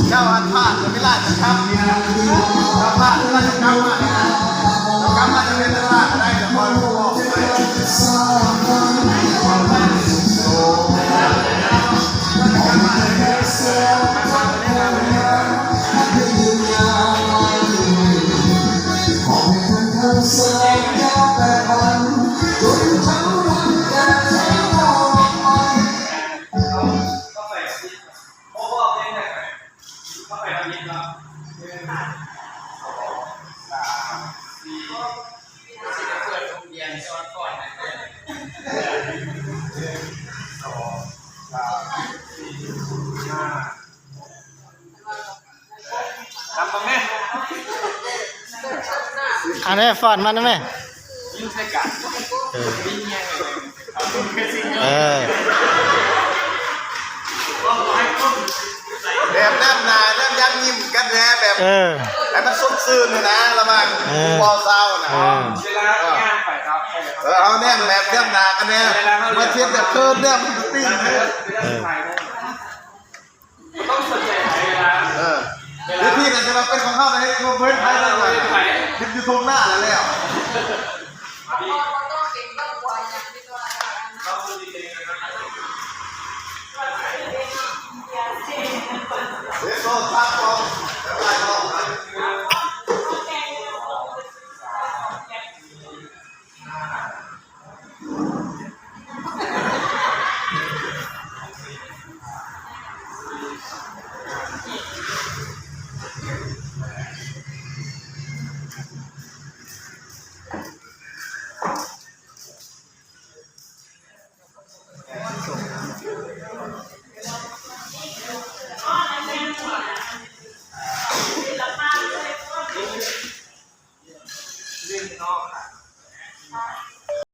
ເຈົ້າອັນພາດເວລາຈະກັບນີ້ນະ ເຈົ້າພາດເວລາຈະກັບມານີ້ນະ ເຈົ້າກັບມາຈະເປັນເວລາກໍໄດ້ ແຕ່ບໍ່ໄດ້ບອກໄປ ອັນນີ້ຟອນມັນນະແມ່ ເອີ ເອີ ແບບແນມໜ້າແນມຍັ້ມຍິ້ມກັນແດ່ ແບບ ເອີ ໃຫ້ມັນສົດຊື່ນນີ້ນະ ລະຫວ່າງ ເອີ ຜູ້ບ່າວສາວນະ ເອີ ເອີ ເຮົາແນມແບບແນມໜ້າກັນແດ່ ມາເຮັດແບບເຂີນແນມຕິງເດີ ເອີ ຕ້ອງສົນໃຈໃຜເວລາ ເອີ ເວລາ ເວທີນັ້ນຈະມາເປັນຂອງເຮົາ ເຮັດເພິ່ນໄປແລ້ວ ເຮັດຢູ່ທົ່ງນາແລ້ວ ເຮັດໂທດທັດອອກ ແລ້ວໄລ່ອອກໄປ.